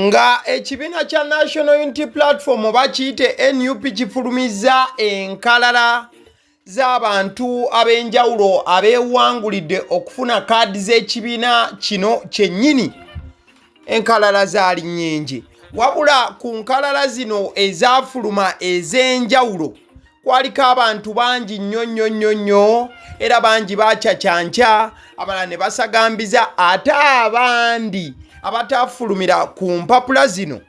Nga ekibiina kya National Unity Platform oba kiyite NUP kifulumizza enkalala z'abantu ab'enjawulo abeewangulidde okufuna kaadi z'ekibiina kino kyennyini. Enkalala zaali nnyingi, wabula ku nkalala zino ezaafuluma ez'enjawulo kwaliko abantu bangi nnyo nnyo nnyo nnyo, era bangi bacacanca, abalala ne basagambiza, ate abandi abataafulumira ku mpapula zino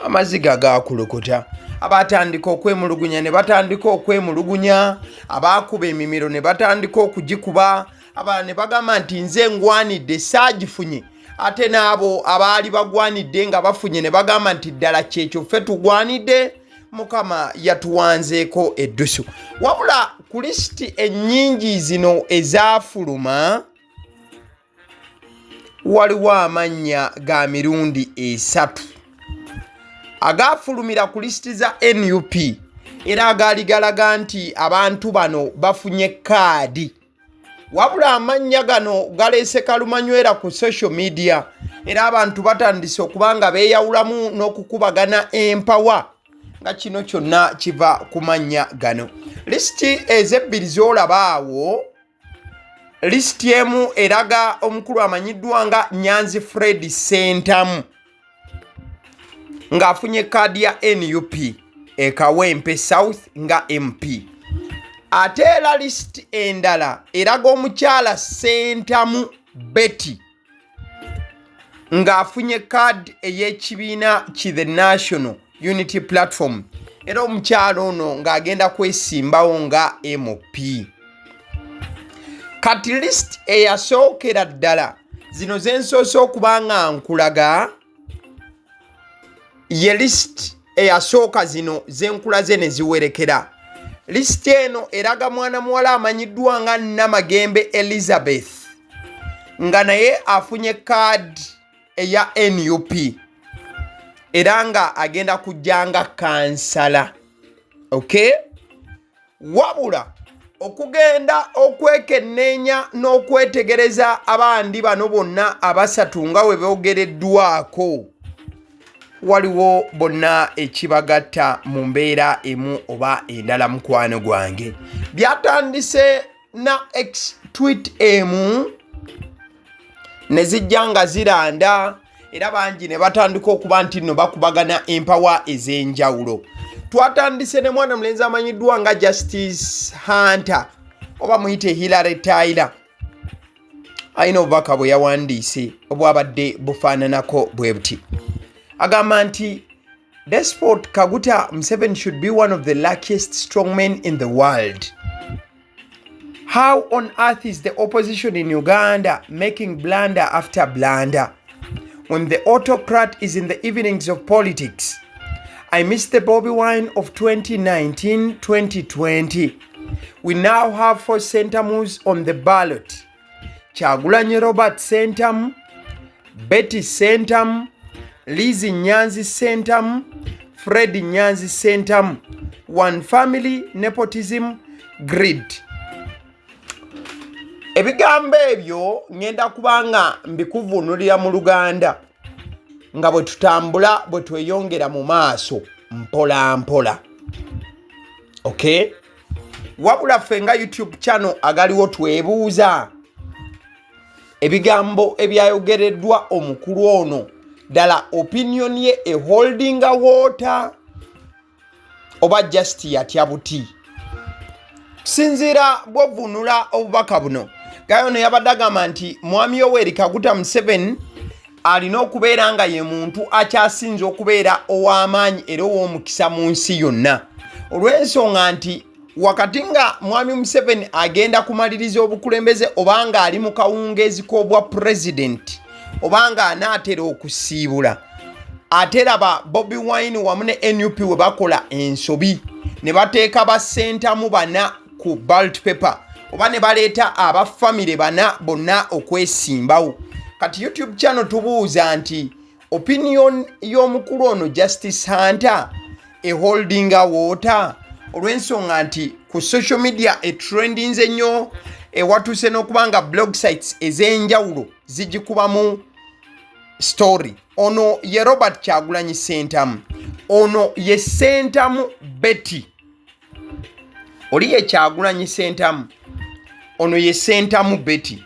amaziga gaakulokota. Abatandika okwemulugunya ne batandika okwemulugunya, abaakuba emimiro ne batandika okugikuba, abalala ne bagamba nti nze ngwanidde saagifunye, ate n'abo abaali bagwanidde nga bafunye ne bagamba nti ddala kyekyo ffe tugwanidde, Mukama yatuwanzeeko eddusu. Wabula ku lisiti ennyingi zino ezaafuluma waliwo amannya ga mirundi esatu agaafulumira ku lisiti za NUP era agaali galaga nti abantu bano bafunye kaadi. Wabula amannya gano galeese kalumanywera ku social media, era abantu batandise okuba nga beeyawulamu n'okukubagana empawa, nga kino kyonna kiva ku mannya gano. Lisiti ezebbiri z'olaba awo, lisiti emu eraga omukulu amanyiddwa nga Nyanzi Fred Sentamu ng'afunye kaadi ya NUP e Kawempe South nga MP. Ate era lisiti endala eraga omukyala Sentamu Betty ng'afunye kaadi ey'ekibiina ki The National Unity Platform, era omukyala ono ng'agenda kwesimbawo nga MP. Kati lisiti eyasookera ddala zino zensoose okuba nga nkulaga ye lisiti eyasooka, zino zenkulaze ne ziwerekera. Lisiti eno eraga mwana muwala amanyiddwa nga Namagembe Elizabeth nga naye afunye kaadi eya NUP era nga agenda kujja nga kansala. Okay, wabula okugenda okwekenneenya n'okwetegereza abandi bano bonna abasatu nga we boogereddwako, waliwo bonna ekibagatta mu mbeera emu oba endala. Mukwano gwange, byatandise na X tweet emu ne zijja nga ziranda, era bangi ne batandika okuba nti nno bakubagana empawa ez'enjawulo. Twatandise ne mwana mulenzi amanyiddwa nga Justice Hunter oba muyite Hillary Tyler, alina obubaka bwe yawandiise obwabadde bufaananako bwe buti. Agamba nti, "Despot Kaguta Museveni should be one of the luckiest strongmen in the world. How on earth is the opposition in Uganda making blunder after blunder when the autocrat is in the evenings of politics? I miss the Bobi Wine of 2019 2020. We now have four Sentamus on the ballot: Kyagulanyi Robert Sentamu, Betty Sentamu, Lizzie Nyanzi Sentamu, Fred Nyanzi Sentamu. One family, nepotism, greed." Ebigambo ebyo ŋŋenda kubanga mbikuvuunulira mu Luganda nga bwe tutambula, bwe tweyongera mu maaso mpola mpola. Okay, wabula ffe nga YouTube channel agaliwo twebuuza, ebigambo ebyayogereddwa omukulu ono ddala opinion ye eholdinga water oba just yatya buti? Kusinziira bw'ovvuunula obubaka buno, guy ono yabadde agamba nti Mwami Yoweri Kaguta Museveni alina okubeera nga ye muntu akyasinze okubeera ow'amaanyi era ow'omukisa mu nsi yonna, olw'ensonga nti wakati nga Mwami Museveni agenda kumaliriza obukulembeze oba nga ali mu kawungeezi k'obwa pulezidenti oba nga anaatera okusiibula, ate raba Bobi Wine wamu ne NUP we bakola ensobi ne bateeka Basentamu bana ku ballot paper oba ne baleeta abafamire bana bonna okwesimbawo. Kati YouTube channel tubuuza nti opinion y'omukulu ono Justice Hunter eholdinga water, olw'ensonga nti ku social media etrendinze nnyo, ewatuuse n'okuba nga blog sites ez'enjawulo zigikubamu. Story ono ye Robert Kyagulanyi Sentamu, ono ye Sentamu Betty, oli ye Kyagulanyi Sentamu, ono ye Sentamu Betty,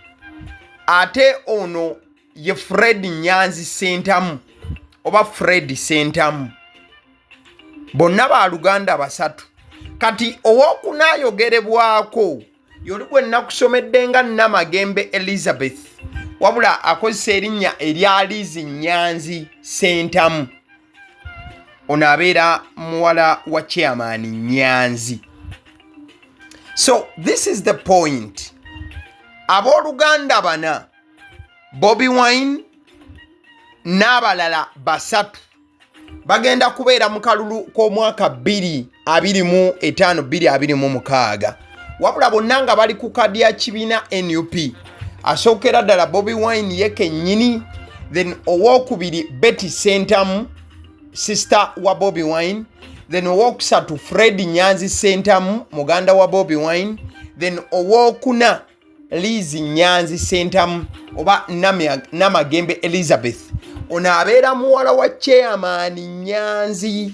ate ono ye Fred Nyanzi Sentamu oba Fred Sentamu. Bonna baluganda basatu. Kati owokuna ayogerebwako yoli gwe nnakusomedde nga Namagembe Elizabeth, wabula akozesa erinnya erya Lizi Nyanzi Sentamu. Ono abeera muwala wa Chairman Nyanzi. So this is the point. Abooluganda bana, Bobi Wine n'abalala basatu, bagenda kubeera mu kalulu k'omwaka 2025 2026, wabula bonna nga bali ku kadi ya kibiina NUP. Asookera ddala Bobi Wine ye kennyini, then owokubiri Betty Sentamu, sister wa Bobi Wine, then owokusatu Fred Nyanzi Sentamu, muganda wa Bobi Wine, then owokuna Liz Nyanzi Sentamu oba Namagembe Elizabeth. Ono abeera muwala wa Chairman Nyanzi.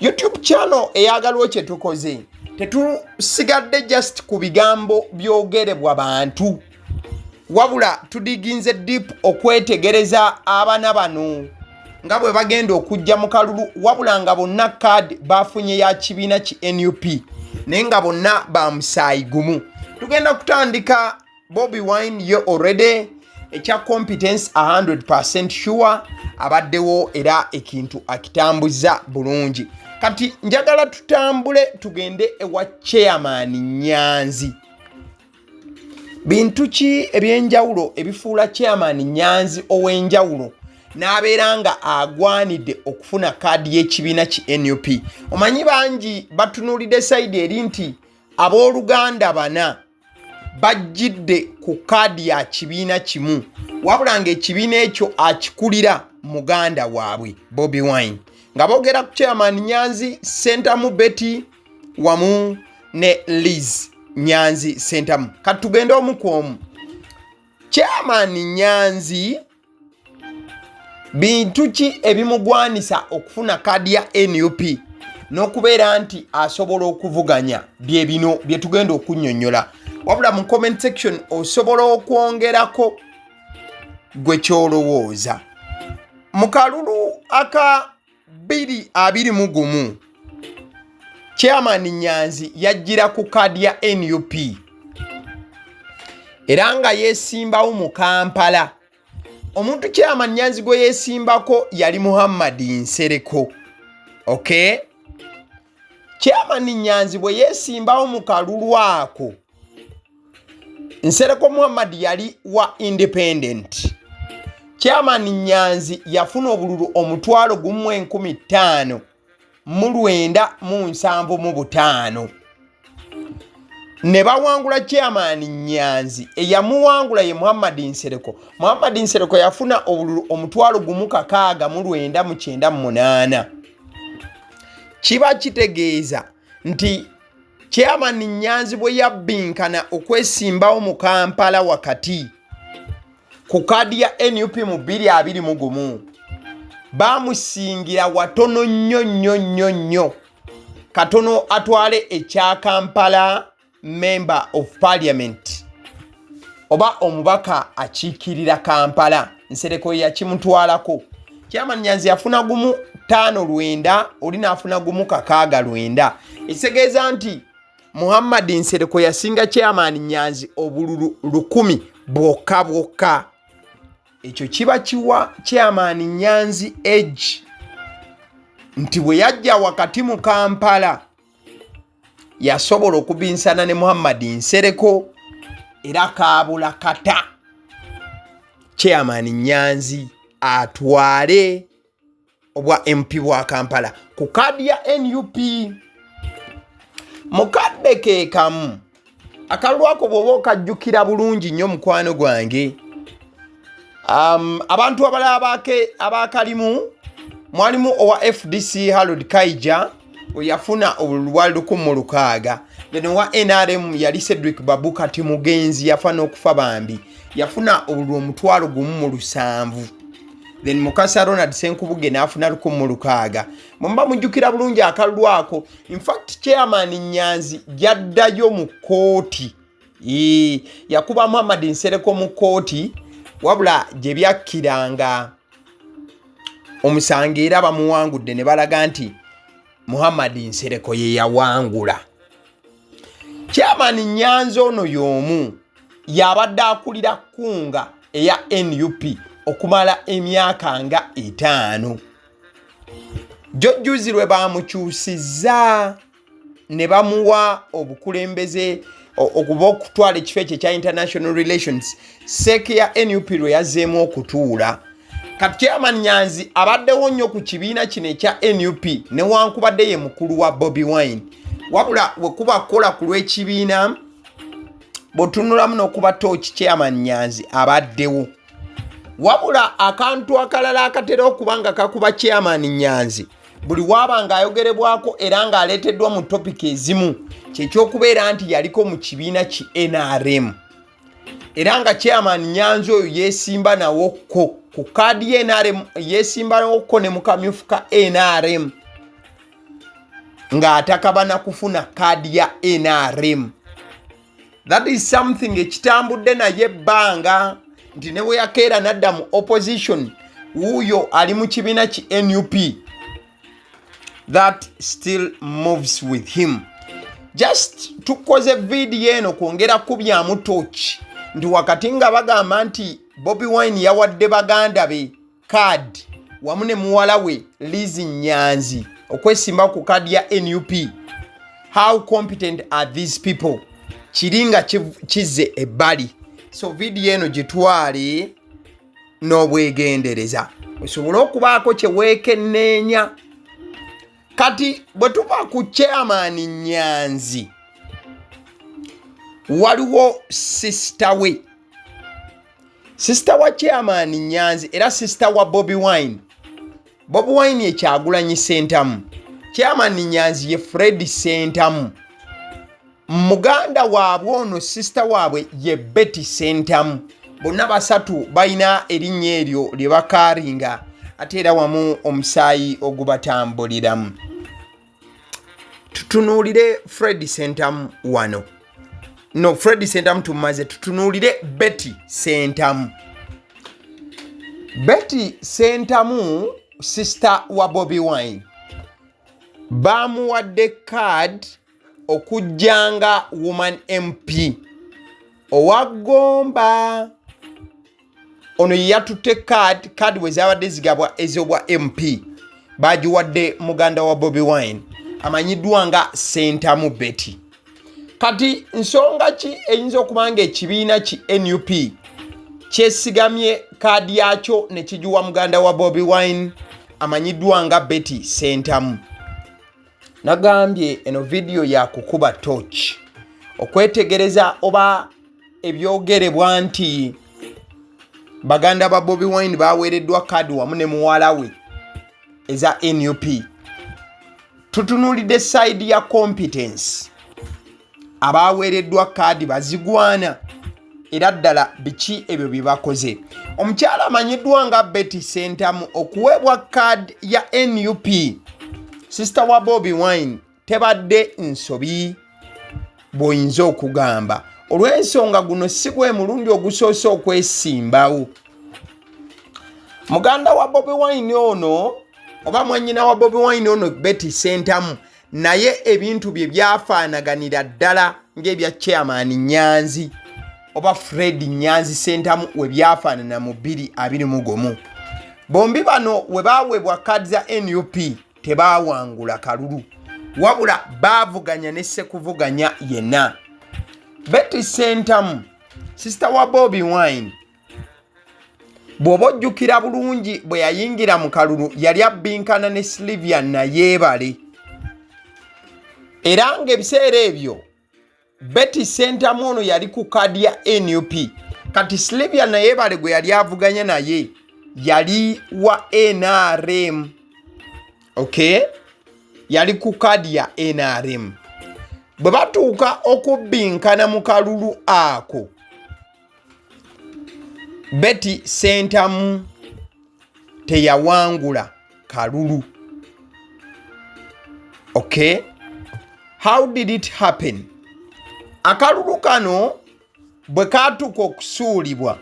YouTube channel eyagalwo kye tukoze, tetusigadde just ku bigambo byogerebwa bantu, wabula tudiginze deep okwetegereza abana bano nga bwe bagenda okujja mu kalulu, wabula nga bonna kaadi bafunye ya kibiina ki NUP, naye nga bonna ba musaayi gumu. Tugenda kutandika Bobi Wine. Ye already ekya competence 100% sure abaddewo era ekintu akitambuza bulungi. Kati njagala tutambule tugende ewa Chairman Nyanzi. Bintu ki ebyenjawulo ebifuula Chairman Nyanzi ow'enjawulo n'abeera nga agwanidde okufuna kaadi y'ekibiina ki NUP? Omanyi bangi batunuulidde side eri nti abooluganda bana bajjidde ku kaadi ya kibiina kimu, wabula ng'ekibiina ekyo akikulira muganda waabwe Bobi Wine, nga boogera ku Chairman Nyanzi, Sentamu Betty wamu ne Liz Nyanzi Sentamu. Kati tugende omu ku omu. Chairman Nyanzi, bintu ki ebimugwanisa okufuna kaadi ya NUP n'okubeera nti asobola okuvuganya? Bye bino bye tugenda okunnyonnyola, wabula mu comment section osobola okwongerako gwe kyolowooza. Mu kalulu aka 2021, Chairman Nyanzi yajjira ku kaadi ya NUP era nga yeesimbawo mu Kampala. Omuntu Chairman Nyanzi gwe yeesimbako yali Muhammad Nsereko. Okay, Chairman Nyanzi bwe yeesimbawo mu kalulu ako, Nsereko Muhammad yali wa independent. Chairman Nyanzi yafuna obululu 1,575 ne bawangula Chairman Nyanzi. Eyamuwangula ye Muhammad Nsereko. Muhammad Nsereko yafuna obululu 1,698. Kiba kitegeeza nti Chairman Nyanzi bwe yabbinkana okwesimbawo mu Kampala wakati ku kaadi ya NUP mu 2021, bamusingira watono nnyo nnyo nnyo nnyo, katono atwale ekya Kampala Member of Parliament oba omubaka akiikirira Kampala. Nsereko yakimutwalako. Chairman Nyanzi yafuna 1,590, oli naafuna 1,690, ekitegeeza nti Muhammad Nsereko yasinga Chairman Nyanzi obululu 1,000 bwokka bwokka. Ekyo kiba kiwa Chairman Nyanzi edge nti bwe yajja wakati mu Kampala yasobola okubinsana ne Muhammad Nsereko, era kaabula kata Chairman Nyanzi atwale obwa MP bwa Kampala ku kaadi ya NUP. Mu kadde ke kamu, akalulu ako bw'oba okajjukira bulungi nnyo, mukwano gwange, abantu abalala abakalimu mwalimu owa FDC Harold Kaija, weyafuna obululu bwali 1,060. Then owa NRM yali Cedric Babu, kati mugenzi, yafa n'okufa bambi. Yafuna obululu 17,000, then Mukasa Ronald Senkubuge n'afuna 1,600. Bwemuba mujjukira bulungi akalulu ako, infact Chairman Nyanzi jaddayo mu kkooti, yakuba Muhammad Nsereko mu kkooti, wabula gye byakkiranga omusango era bamuwangudde ne balaga nti Muhammad Nsereko ye yawangula. Chairman Nyanzi ono y'omu yabadde akulira kunga eya NUP okumala emyaka nga 5. Jojjuzi lwe bamukyusizza ne bamuwa obukulembeze okuba okutwala ekifo ekyo ekya international relations, CEC ya NUP lwe yazzeemu okutuula. Kati Chairman Nyanzi abaddewo nnyo ku kibiina kino ekya NUP, newankubadde ye mukulu wa Bobi Wine, wabula wekuba kukola ku lw'ekibiina, bw'otunulamu n'okuba tooki, Chairman Nyanzi abaddewo. Wabula akantu akalala akatera okuba nga kakuba Chairman Nyanzi buli waaba ng'ayogerebwako era ng'aleeteddwa mu topic ezimu, kyekyokubeera nti yaliko mu kibiina ki NRM, era nga Chairman Nyanzi oyo yeesimba nawokko ku kaadi ye NRM, yeesimba nawokko ne mu kamyufu ka NRM ng'atakabana kufuna kaadi ya NRM. That is something ekitambudde naye ebbanga nti ne bwe yakeera n'adda mu opposition, wuuyo ali mu kibiina ki NUP, that still moves with him. Just tukoze vidiyo eno kwongera kubyamu toki nti wakati nga bagamba nti Bobi Wine yawadde baganda be card wamu ne muwala we Lizi Nyanzi okwesimba ku kaadi ya NUP, how competent are these people? Kiri nga kizze ebbali. So vidiyo eno gitwale n'obwegendereza osobole okubaako kye weekenneenya. Kati bwe tuva ku Chairman Nyanzi, waliwo sister we, sister wa Chairman Nyanzi era sister wa Bobi Wine. Bobi Wine eKyagulanyi Sentamu, Chairman Nyanzi ye Fred Sentamu. Muganda waabwe ono, sister waabwe ye Betty Sentamu. Bonna basatu balina erinnya eryo lye bakaaringa, ate era wamu omusaayi ogubatambuliramu. Tutunuulire Fred Sentamu wano. No, Fred Sentamu tumaze, tutunuulire Betty Sentamu. Betty Sentamu, sister wa Bobi Wine, bamuwadde card okujjanga woman MP owa Gomba. Ono ye yatutte card. Card bwe zabadde zigabwa ez'obwa MP, bagiwadde muganda wa Bobi Wine amanyiddwa nga Sentamu Betty. Kati nsonga ki eyinza okuba nga ekibiina ki NUP kyesigamye kaadi yakyo ne kigiwa muganda wa Bobi Wine amanyiddwa nga Betty Sentamu? Nagambye eno vidiyo yakukuba torch okwetegereza oba ebyogerebwa nti baganda ba Bobi Wine baweereddwa kaadi wamu ne muwala we eza NUP. Tutunuulidde side ya competence, abaweereddwa kaadi bazigwana, era ddala biki ebyo bye bakoze? Omukyala amanyiddwa nga Betty Sentamu okuweebwa kaadi ya NUP, sister wa Bobi Wine, tebadde nsobi bw'oyinza okugamba, olw'ensonga guno si gwe mulundi ogusoose okwesimbawo. Muganda wa Bobi Wine ono oba mwannyina wa Bobi Wine ono Betty Sentamu, naye ebintu bye byafaanaganira ddala ng'ebya Chairman Nyanzi oba Fred Nyanzi Sentamu we byafaanana mu 2021. Bombi bano we baaweebwa kaadi za NUP tebaawangula kalulu, wabula baavuganya ne ssekuvuganya yenna. Betty Sentamu, sister wa Bobi Wine, bw'oba ojjukira bulungi, bwe yayingira mu kalulu yali abbinkana ne Sylvia Nayeebale, era ng'ebiseera ebyo Betty Sentamu ono yali ku kaadi ya NUP. Kati Sylvia Nayeebale gwe yali avuganya naye yali wa NRM, okay, yali ku kaadi ya NRM. Bwe batuuka okubbinkana mu kalulu ako, Betty Sentamu teyawangula kalulu. Okay, how did it happen? Akalulu kano bwe katuuka okusuulibwa,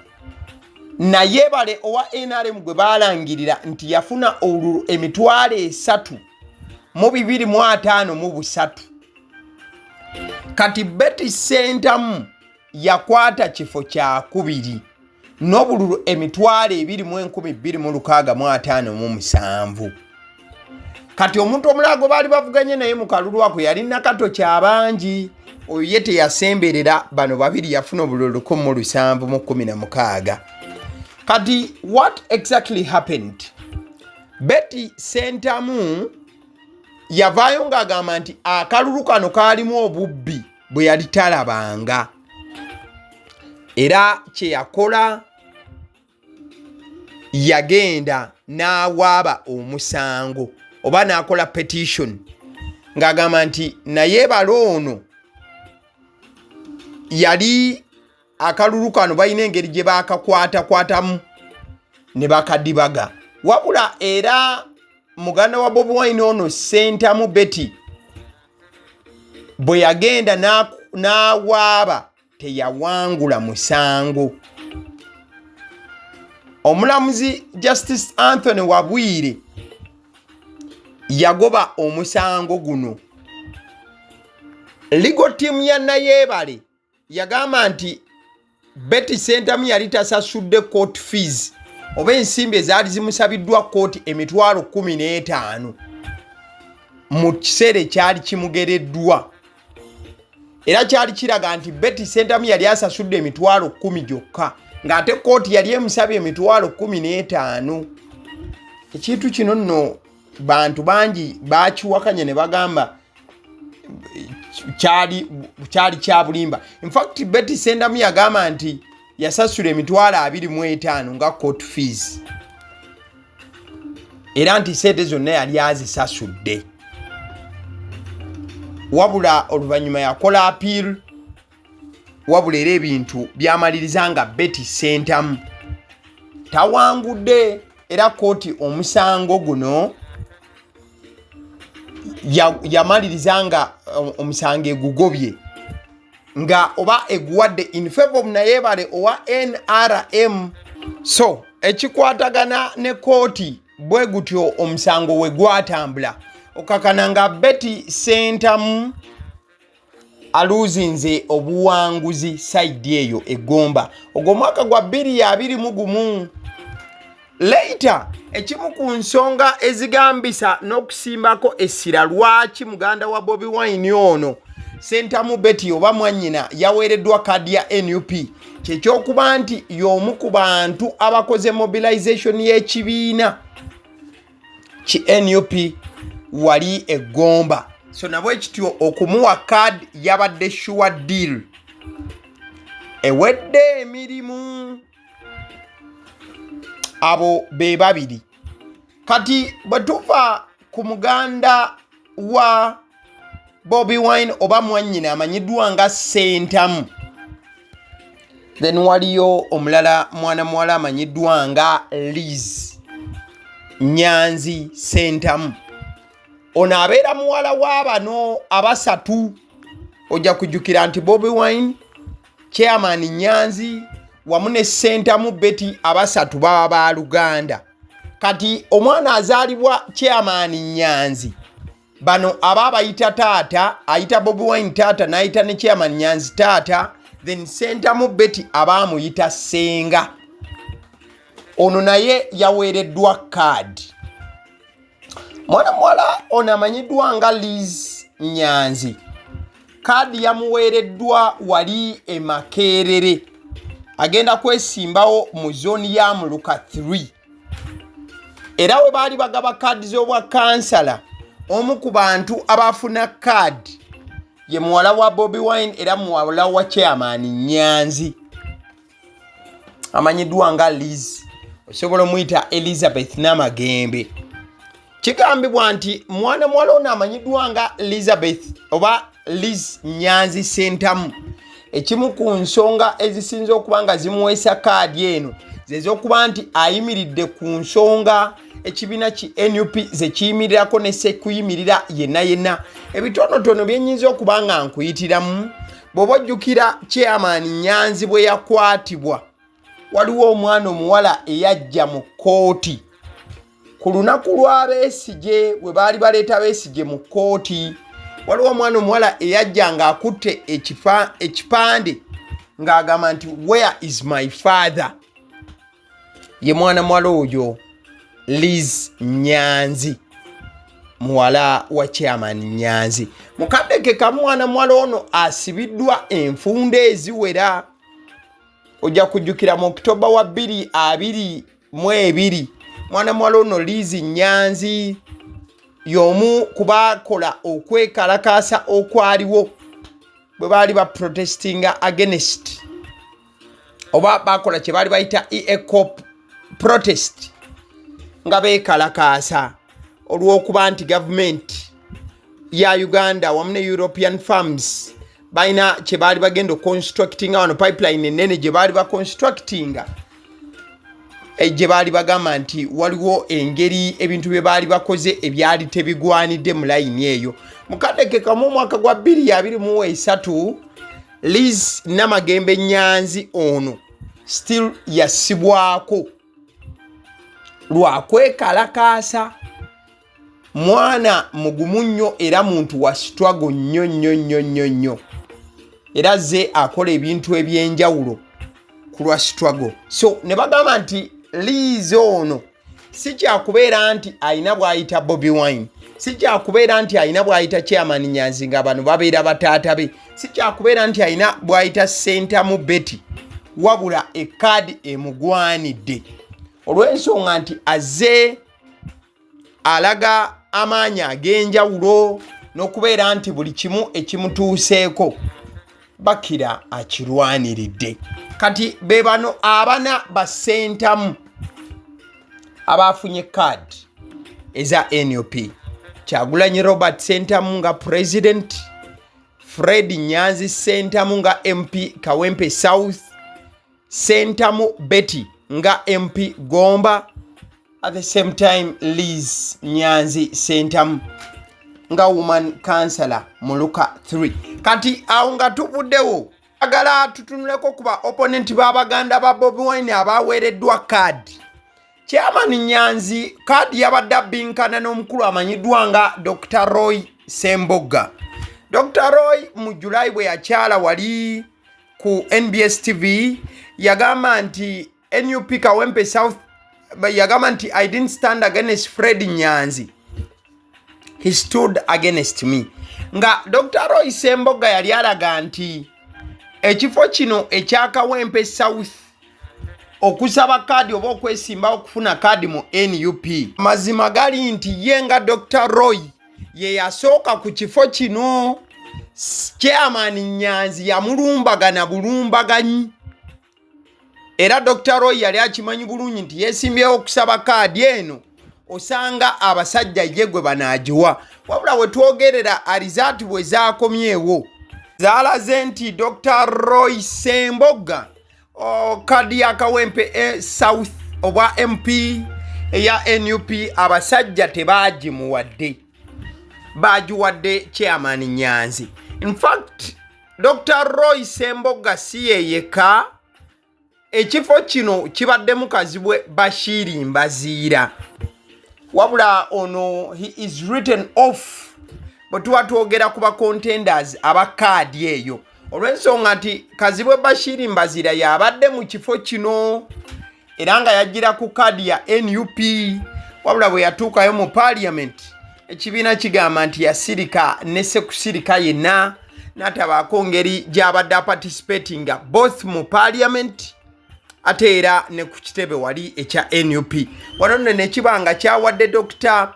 naye bale owa NRM gwe baalangirira nti yafuna obululu 3253. Kati Betty Sentamu yakwata kifo kyakubiri n'obululu 2,25657. Kati omuntu omulala gwe baali bavuganye naye mu kalulu ako yali Nakato Kyabangi. Oyo ye teyasemberera bano babiri, yafuna obululu 1716. Kati what exactly happened? Betty Sentamu yavaayo ng'agamba nti akalulu kano kaalimu obubbi bwe yali talabanga, era kye yakola, yagenda n'awaaba omusango oba n'akola petition ng'agamba nti naye bala ono yali akalulu kano balina engeri gye bakakwatakwatamu ne bakadibaga. Wabula era muganda wa Bobi Wine ono Sentamu Betty bwe yagenda n'awaaba, teyawangula musango. Omulamuzi Justice Anthony Wabwire yagoba omusango guno. Legal team ya Nayeebale yagamba nti Betty Sentamu yali tasasudde court fees oba ensimbi ezaali zimusabiddwa kooti 15,000 mu kiseera ekyali kimugereddwa. Era kyali kiraga nti Betty Sentamu yali asasudde 10,000 gyokka, ng'ate kooti yali emusabye 15,000. Ekintu kino nno bantu bangi bakiwakanya ne bagamba kyali kya bulimba. Infact, Betty Sentamu yagamba nti yasasula 25,000 nga court fees, era nti sente zonna yali azisasudde. Wabula oluvannyuma yakola appeal, wabula era ebintu byamaliriza nga Betty Sentamu tawangudde, era kooti omusango guno yamaliriza nga omusango egugobye nga oba eguwadde in favor of Nayebale owa NRM. So ekikwatagana ne kooti bwe gutyo omusango we gwatambula, okakana nga Betty Sentamu aluuzinze obuwanguzi side eyo egomba ogwo omwaka gwa 2021. Later, ekimu ku nsonga ezigambisa n'okusimbako essira lwaki muganda wa Bobi Wine ono Sentamu Betty oba mwannyina yaweereddwa kaadi ya NUP, kyekyokuba nti y'omu ku bantu abakoze mobilization y'ekibiina ki NUP wali eggomba. So nabwe kityo okumuwa kaadi yabadde sure deal, ewedde emirimu. Abo be babiri. Kati bwe tuva ku muganda wa Bobi Wine oba mwannyina amanyiddwa nga Sentamu, then waliyo omulala, mwana muwala amanyiddwa nga Liz Nyanzi Sentamu. Ono abeera muwala wa bano abasatu. Ojja kujjukira nti Bobi Wine, Chairman Nyanzi wamu ne Sentamu Betty, abasatu baba baluganda. Kati omwana azaalibwa Chairman Nyanzi, bano aba abayita taata, ayita Bobi Wine taata, n'ayita ne Chairman Nyanzi taata, then Sentamu Betty aba amuyita ssenga. Ono naye yaweereddwa kaadi. Mwana muwala ono amanyiddwa nga Liz Nyanzi, kaadi yamuweereddwa wali e Makerere. Agenda kwesimbawo mu zooni ya Muluka 3, era we baali bagaba kaadi z'obwa kansala, omu ku bantu abafuna kaadi ye muwala wa Bobi Wine era muwala wa Chairman Nyanzi amanyiddwa nga Liz, osobola omuyita Elizabeth Namagembe. Kigambibwa nti mwana muwala ono amanyiddwa nga Elizabeth oba Liz Nyanzi Sentamu, ekimu ku nsonga ezisinza okuba nga zimuweesa kaadi eno ze Zez'okuba nti ayimiridde ku nsonga ekibiina ki NUP zekiyimirirako ne sekuyimirira yenna yenna. Ebitonotono byenyinza okuba nga nkuyitiramu, bw'oba ojjukira Chairman Nyanzi bwe yakwatibwa, waliwo omwana omuwala eyajja mu kkooti ku lunaku lwa Besigye, bwe baali baleeta Besigye mu kkooti. Waliwo omwana omuwala eyajja ng'akutte ekipande ng'agamba nti, "Where is my father?" Ye mwana muwala oyo Liz Nyanzi, muwala wa Chairman Nyanzi. Mukadde ke kamu, mwana muwala ono asibiddwa enfunda eziwera. Ojja kujjukira mu Okitoba wa 2022, mwana muwala ono Liz Nyanzi y'omu ku baakola okwekalakaasa okwaliwo bwe baali baprotestinga against, oba bakola kye baali bayita EACOP protest, nga beekalakaasa olw'okuba nti gavumenti ya Uganda wamu ne European firms balina kye baali bagenda oconstructinga wano, pipeline enene gye baali baconstructinga, gye baali bagamba nti waliwo engeri ebintu bye baali bakoze ebyali tebigwanidde mu layini eyo. Mukadde ke kamu, omwaka gwa 2023, Liz Namagembe Nyanzi ono still yasibwako lwakwekalakaasa. Mwana mugumu nnyo era muntu wa struggle nnyo nnyo nnyo nnyo nnyo, era ze akola ebintu ebyenjawulo ku lwa struggle. So ne bagamba nti Liz ono si kyakubeera nti alina bw'ayita Bobi Wine, si kyakubeera nti alina bw'ayita Chairman Nyanzi, nga bano babeera bataata be, si kyakubeera nti alina bw'ayita Sentamu Betty, wabula ekaadi emugwanidde olw'ensonga nti azze alaga amaanyi ag'enjawulo n'okubeera nti buli kimu ekimutuuseeko bakira akirwaniridde. Kati be bano abana basentamu abafunye kaadi eza NUP: Kyagulanyi Robert Sentamu nga president, Fred Nyanzi Sentamu nga MP Kawempe South, Sentamu Betty nga MP Gomba, at the same time Liz Nyanzi Sentamu nga woman councillor Muluka 3. Kati awo nga tuvuddewo, agala tutunuleko ku ba opponent b'abaganda ba Bobi Wine abaweereddwa kaadi. Chairman Nyanzi kaadi yabadde abbinkana n'omukulu amanyiddwa nga Dr Roy Sembogga. Dr Roy mu Julayi bwe yakyala wali ku NBS TV yagamba nti NUP Kawempe South, yagamba nti, "I didn't stand against Fred Nyanzi, he stood against me." Nga Dr Roy Sembogga yali alaga nti ekifo kino ekya Kawempe South, okusaba kaadi oba okwesimba okufuna kaadi mu NUP, mazima gali nti ye nga Dr Roy ye yasooka ku kifo kino. Chairman Nyanzi yamulumbagana bulumbaganyi, era Dr Roy yali akimanyi bulungi nti yeesimbyewo okusaba kaadi eno, osanga abasajja ye gwe banaagiwa. Wabula we twogerera, alizaati bwe zaakomyewo zaalaze nti Dr Roy Sembogga kaadi ya Kawempe South obwa MP eya NUP abasajja tebaagimuwadde, baagiwadde Chairman Nyanzi. Infact, Dr Roy Sembogga si yeyeka, ekifo kino kibaddemu Kazibwe Bashiri Mbaziira, wabula ono he is written off bwe tuba twogera ku ba contenders aba kaadi eyo, olw'ensonga nti Kazibwe Bashiri Mbaziira yabadde mu kifo kino era nga yajjira ku kaadi ya NUP. Wabula bwe yatuukayo mu parliament, ekibiina kigamba nti yasirika ne sekusirika yenna n'atabaako ngeri gy'abadde aparticipatinga both mu parliament ate era ne ku kitebe wali ekya NUP. Wano nno nekiba nga kyawadde Dr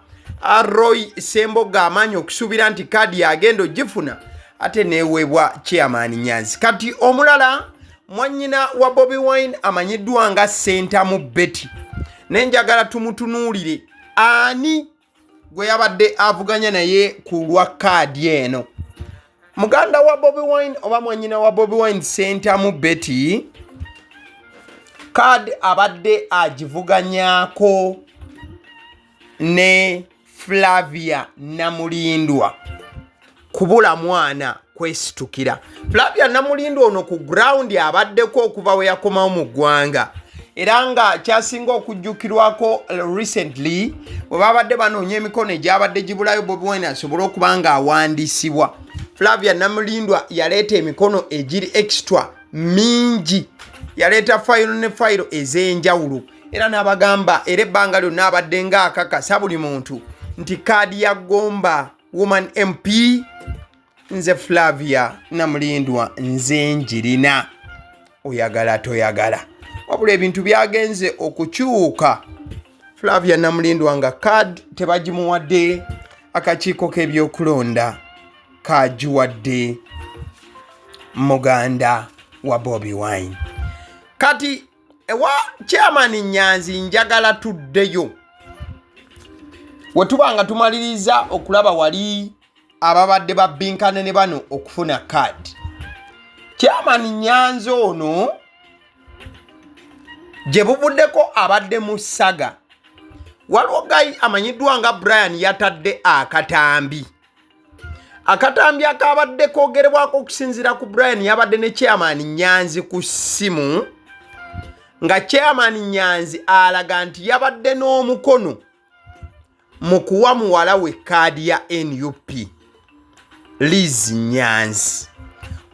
Roy Sembogga amaanyi okusuubira nti kaadi yagenda ogifuna, ate neeweebwa Chairman Nyanzi. Kati omulala mwannyina wa Bobi Wine amanyiddwa nga Sentamu Betty, naye njagala tumutunuulire ani gwe yabadde avuganya naye ku lwa kaadi eno. Muganda wa Bobi Wine oba mwannyina wa Bobi Wine Sentamu Betty Card abadde agivuganyaako ne Flavia Namulindwa kubula mwana kwesitukira. Flavia Namulindwa ono ku ground abaddeko okuva we yakomawo mu ggwanga era nga kyasinga okujjukirwako recently bwe babadde banoonya emikono egyabadde gibulayo Bobi Wine asobole okuba nga awandiisibwa. Flavia Namulindwa yaleeta emikono egiri extra mingi, yaleeta fayiro ne fayiro ez'enjawulo era n'abagamba era ebbanga lyonna abadde ng'akakasa buli muntu nti kaadi ya Gomba Woman MP nze Flavia Namulindwa nze njirina, oyagala toyagala. Wabula ebintu byagenze okukyuka, Flavia Namulindwa nga kaadi tebagimuwadde, akakiiko k'ebyokulonda kagiwadde muganda wa Bobi Wine. Kati ewa chairman Nyanzi njagala tuddeyo wetuba nga tumaliriza okulaba wali ababadde babbinkana ne bano okufuna kaadi. Chairman Nyanzi ono gye buvuddeko abadde mu saga, waliwo gayi amanyiddwa nga Brian yatadde akatambi Akatambi akaabadde koogerebwako okusinziira ku Brian yabadde ne chairman Nyanzi ku ssimu nga chairman Nyanzi alaga nti yabadde n'omukono mu kuwa muwala we kaadi ya nup Liz Nyanzi.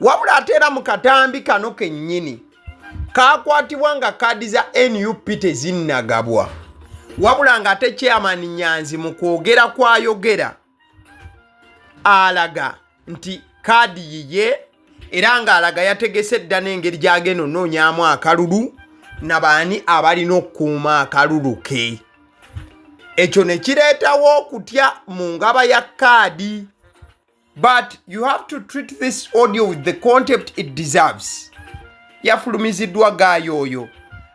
Wabula ate era mu katambi kano kennyini kakwatibwa nga kaadi za nup tezinnagabwa, wabula ng'ate chairman Nyanzi mu kwogera kwayogera alaga nti kaadi yiye era ng'alaga yategese dda n'engeri gy'agenda onoonyamu akalulu na baani abalina okukuuma akalulu ke. Ekyo ne kireetawo okutya mu ngaba ya kaadi. But you have to treat this audio with the contempt it deserves. Yafulumiziddwa gaayo oyo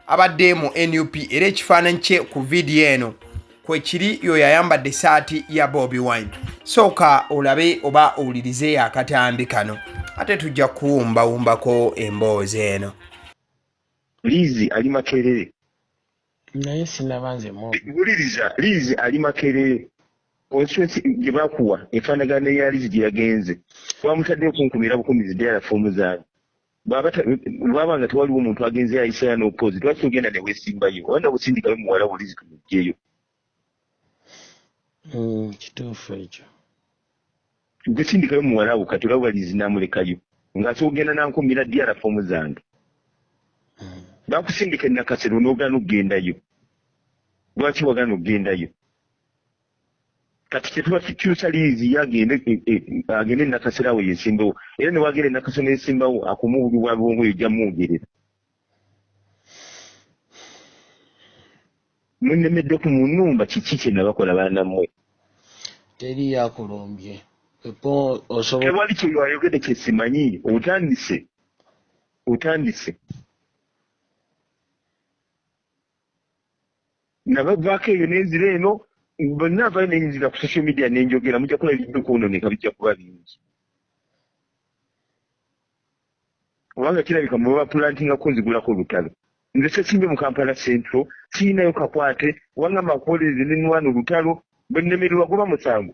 abadde mu nup era ekifaananyi kye ku vidiyo eno kwekiri yoyo ayambadde esaati ya Bobi Wine. Sooka olabe oba owulirize akatambi kano ate tujja kuwumbawumbako emboozi eno. Liizi ali Makerere. Naye sinaba nze mu. Wuliriza, Liizi ali Makerere. Constituency gye bakuwa efaanagana n'eya Liizi gye yagenze. Bamutaddeyo kunkumira bukumizi ddala foomu zange. Bwaba nga tewaliwo muntu agenze ayiseeyo n'opozi, lwaki ogenda ne weesimbayo? Oba nakusindikayo muwala wo Liizi tumuggyeyo. Kituufu ekyo. Gwe sindikayo muwala wo kati olaba Liizi namulekayo ng'asobola okugenda nankumira DR foomu zange. Bakusindika e Nakasero n'ogaana okugendayo. Lwaki wagaana okugendayo? Kati kyetuba tukyusa Liizi ye agende agende e Nakasero awo yesimbewo, era ne wagenda e Nakasero neyesimbawo akume obubi bwa bwongo ojja mwogerera. Munnemedde ku munumba kiki kye nabakola baana mmwe? Teri yakulumbye. Tewali kye wayogedde kye simanyi. Otandise, otandise. Nabavaako eyo nenzira eno bonna avayo nenzira ku social media nenjogera mujja kuba ebijja okwononeka bijja kuba bingi. Kubanga kirabika mwe bapulantinga kunzigulako olutalo. Nze sesimbye mu Kampala Central, siyinayo kakwate, wangamba nkuwolereze ne nwana olutalo, bwe nnemererwa guba musango.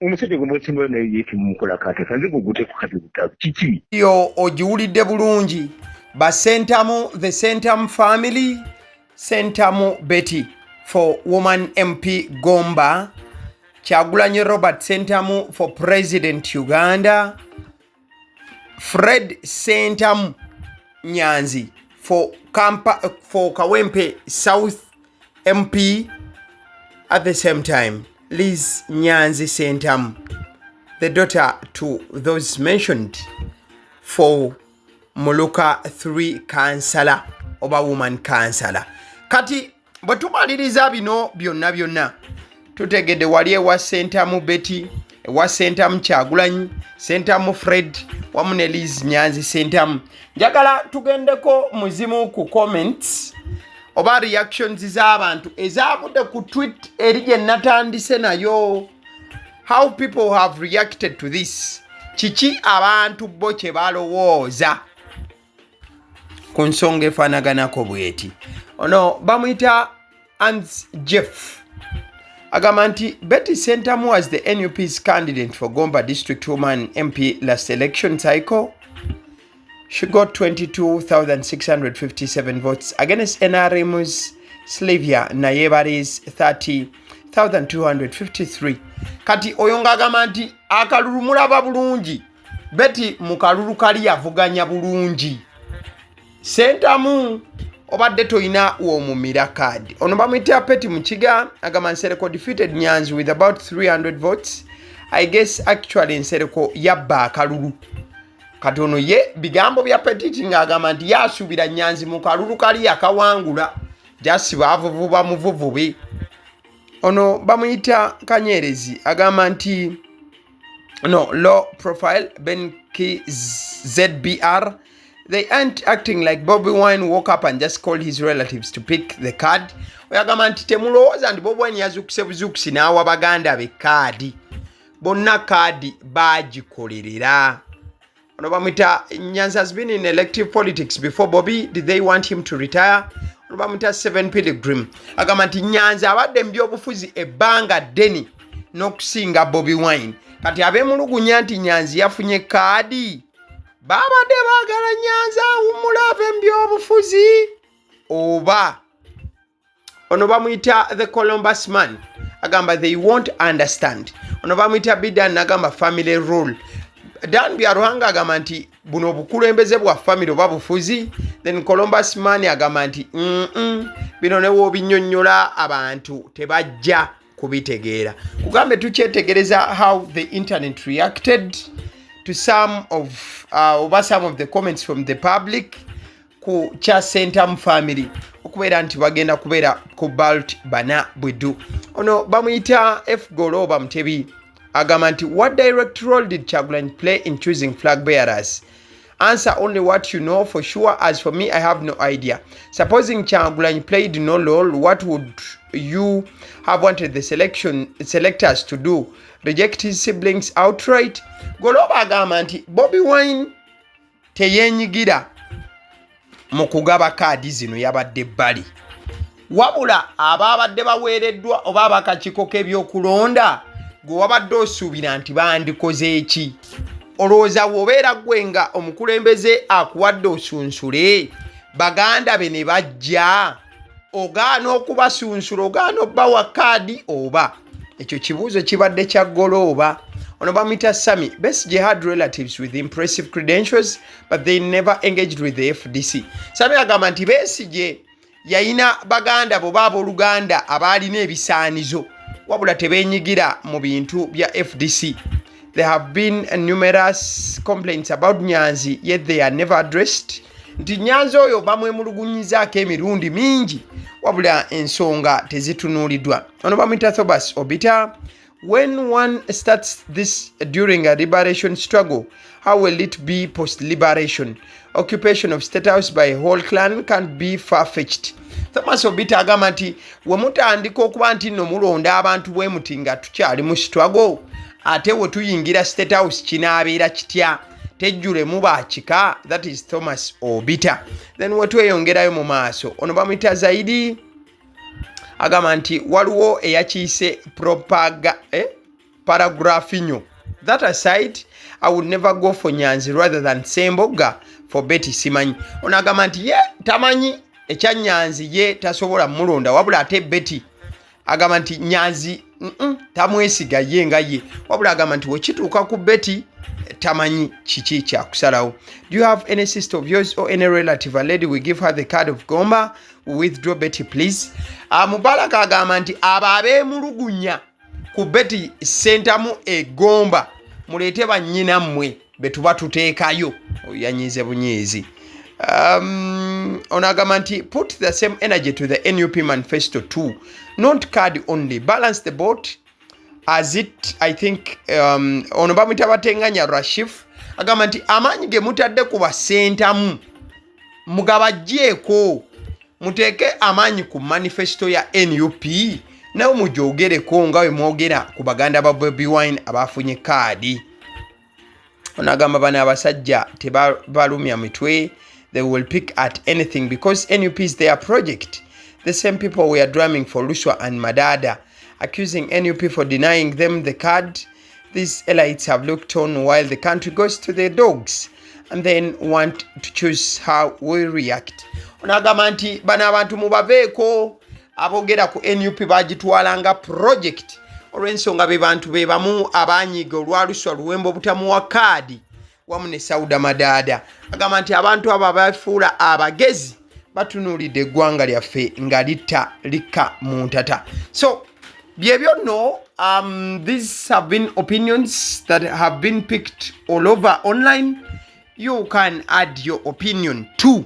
Omusajja gwe mwesimbayo naye ye temumukolako ate kanze guguteko kati olutalo kiki? Yo ogiwulidde bulungi ba Sentamu, the Sentamu family, Sentamu Betty for woman MP Gomba, Kyagulanyi Robert Sentamu for President Uganda, Fred Sentamu Nyanzi for, Kampa, for Kawempe South MP. At the same time, Liz Nyanzi Sentamu, the daughter to those mentioned, for Muluka 3 councillor oba woman councillor. Kati bwe tumaliriza bino byonna byonna tutegedde wali ewa Sentamu Betty, ewa Sentamu Kyagulanyi, Sentamu Fred wamu ne Liz Nyanzi Sentamu. Njagala tugendeko muzimu ku comments oba reactions z'abantu ezavudde ku tweet eri gye natandise nayo, how people have reacted to this. Kiki abantu bo kye balowooza ku nsonga efaanaganako bweti? Ono bamuyita Ans Jeff, agamba nti Betty Sentamu was the NUP's candidate for Gomba District Woman MP last election cycle. She got 22,657 votes against NRM's Sylvia Nayebari's 30,253. Kati oyo ng'agamba nti akalulu mulaba bulungi, Betty mu kalulu kali yavuganya bulungi Sentamu, obadde tolina w'omumira kaadi. Ono bamuyita Peti Mukiga, agamba Nsereko defeated Nyanzi with about 300 votes. I guess actually Nsereko yabba akalulu. Kati ono ye bigambo bya Petiti ng'agamba nti yasuubira Nyanzi mu kalulu kali yakawangula, jasi baavuvuba muvuvubi. Ono bamuyita Kanyerezi, agamba nti no low profile Ben K ZBR, they aren't acting like Bobi Wine woke up and just called his relatives to pick the card. Oyagamba nti temulowooza nti Bobi Wine yazuukuse buzuukusi n'awa baganda be kaadi. Bonna kaadi baagikolerera. Ono bamuyita Nyanzi has been in elective politics before Bobby. Did they want him to retire? Ono bamuyita Seven Pilgrim, agamba nti Nyanzi abadde mu byobufuzi ebbanga ddene n'okusinga Bobi Wine. Kati abeemulugunya nti Nyanzi yafunye kaadi, babadde baagala Nyanzi awummula ave mu byobufuzi oba? Ono bamuyita The Columbus Man, agamba they won't understand. Ono bamuyita Bidan, agamba family rule. Dan Byaruhanga agamba nti buno obukulembeze bwa family oba bufuzi. Then Columbus Man agamba nti bino ne woobinnyonnyola abantu tebajja kubitegeera. Kugambe tukyetegereza how the internet reacted to some of oba some of the comments from the public ku kya Sentamu family okubeera nti bagenda kubeera ku ballot bana bweddu. Ono bamuyita F Goloba Mutebi, agamba nti what direct role did Kyagulanyi play in choosing flag bearers? Answer only what you know for sure. As for me, I have no idea. Supposing Kyagulanyi played no role, what would you have wanted the selection selectors to do? Reject his siblings outright? Goloba agamba nti Bobi Wine teyenyigira mu kugaba kaadi zino, yabadde ebbali, wabula abaabadde baweereddwa oba abakakiiko k'ebyokulonda, gwe wabadde osuubira nti bandikoze eki? Olowooza bw'obeera ggwe nga omukulembeze akuwadde osunsule baganda be ne bajja, ogaana okubasunsula, ogaana obbawa kaadi oba? Ekyo kibuuzo kibadde kya Golooba. Ono bamuyita Sami. Besigye had relatives with impressive credentials, but they never engaged with the FDC. Sami agamba nti Besigye yayina baganda bo abooluganda abaalina ebisaanizo, wabula tebeenyigira mu bintu bya FDC. There have been numerous complaints about Nyanzi, yet they are never addressed. Nti Nyanzi oyo bamwemulugunyizaako emirundi mingi, wabula ensonga tezitunuuliddwa. Ono bamuyita Thobas Obita. When one starts this during a liberation struggle, how will it be post liberation? Occupation of State House by a whole clan can't be far-fetched. Thomas Obita agamba nti we mutandika okuba nti nno mulonda abantu bwe muti nga tukyali mu struggle, ate we tuyingira State House kinaabeera kitya? Tejjulemu bakika. That is Thomas Obita. Then wetweyongerayo mu maaso, ono bamuyita Zaidi, agamba nti waliwo eyakiise propaga, eh? Paragraphinyo. That aside, I would never go for Nyanzi rather than Semboga for Betty. Simanyi, ono agamba nti ye tamanyi ekya Nyanzi, ye tasobola mulonda, wabula ate Betty agamba nti Nyanzi tamwesiga ye nga ye, wabula agamba nti wekituuka ku Betty tamanyi kiki kyakusalawo. Do you have any sister of yours or any relative, a lady? We give her the card of Gomba. We withdraw Betty, please. Mubaraka agamba nti abo abeemulugunya ku Betty Sentamu egomba, muleete bannyina mmwe be tuba tuteekayo. Oyo yanyiize bunyiizi. Ono agamba nti put the same energy to the NUP manifesto too, not card only. Balance the boat as it, I think. Ono bamuyita Batenganya Rashif, agamba nti amaanyi ge mutadde ku Basentamu mugabajjeeko, muteeke amaanyi ku manifesto ya NUP, nawe mugyogereko nga bwe mwogera ku baganda ba Bobi Wine abafunye kaadi. Onagamba bano abasajja tebabalumya mitwe. They will pick at anything because NUP is their project. The same people were drumming for Luswa and Madada, accusing NUP for denying them the card. These elites have looked on while the country goes to the dogs and then want to choose how we react. Onagamba nti bano abantu mubaveeko, aboogera ku NUP bagitwala nga project olw'ensonga be bantu be bamu abanyiiga olwa Luswa Luwemba obutamuwa kaadi wamu ne Sauda Madaada. Agamba nti abantu abo abafuula abagezi batunuulidde eggwanga lyaffe nga litta likka mu ntata. So byebyo nno, these have been opinions that have been picked all over online. You can add your opinion too.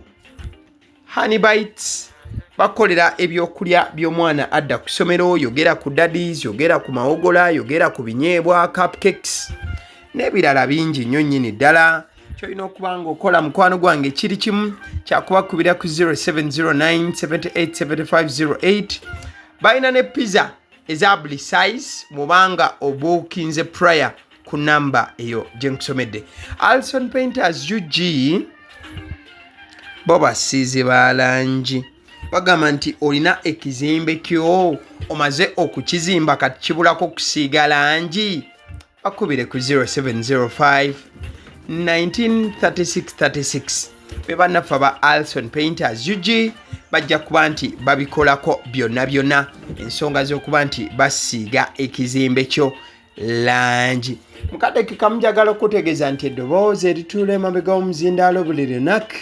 Honey Bites bakolera ebyokulya by'omwana adda ku ssomero. Yogera ku daddies, yogera ku mawogola, yogera ku binyeebwa, cupcakes n'ebirala bingi nnyo nnyini ddala. Kyolina okuba nga okola, mukwano gwange, kiri kimu kyakubakubira ku 0709 787508. Balina ne pizza eza buli size mubanga obuukinze prayer ku namba eyo gye nkusomedde. Alson Painters UG bo basiizi ba langi. Bagamba nti olina ekizimbe kyo omaze okukizimba, kati kibulako kusiiga langi, bakubire ku 0705 193636. Be bannaffe aba Alson Painters UG, bajja kuba nti babikolako byonna byonna ensonga z'okuba nti basiiga ekizimbe kyo langi. Mukadde ke kamu, njagala okutegeeza nti eddoboozi erituula emabega w'omuzindaalo buli lunaku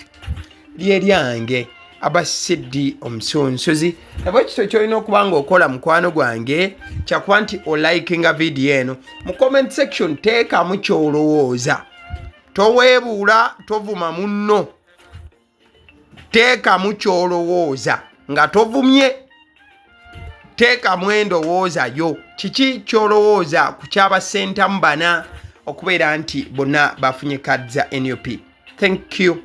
lye lyange, Abasiddi Omusunsuzi. Nabwe kito kyolina okuba nga okola, mukwano gwange, kyakuba nti olikinga vidiyo eno. Mu comment section teekamu kyolowooza, toweebuula, tovuma munno. Teekamu kyolowooza nga tovumye, teekamu endowooza yo. Kiki kyolowooza ku kyabasentamu bana okubeera nti bonna bafunye kaadi za NUP? Thank you.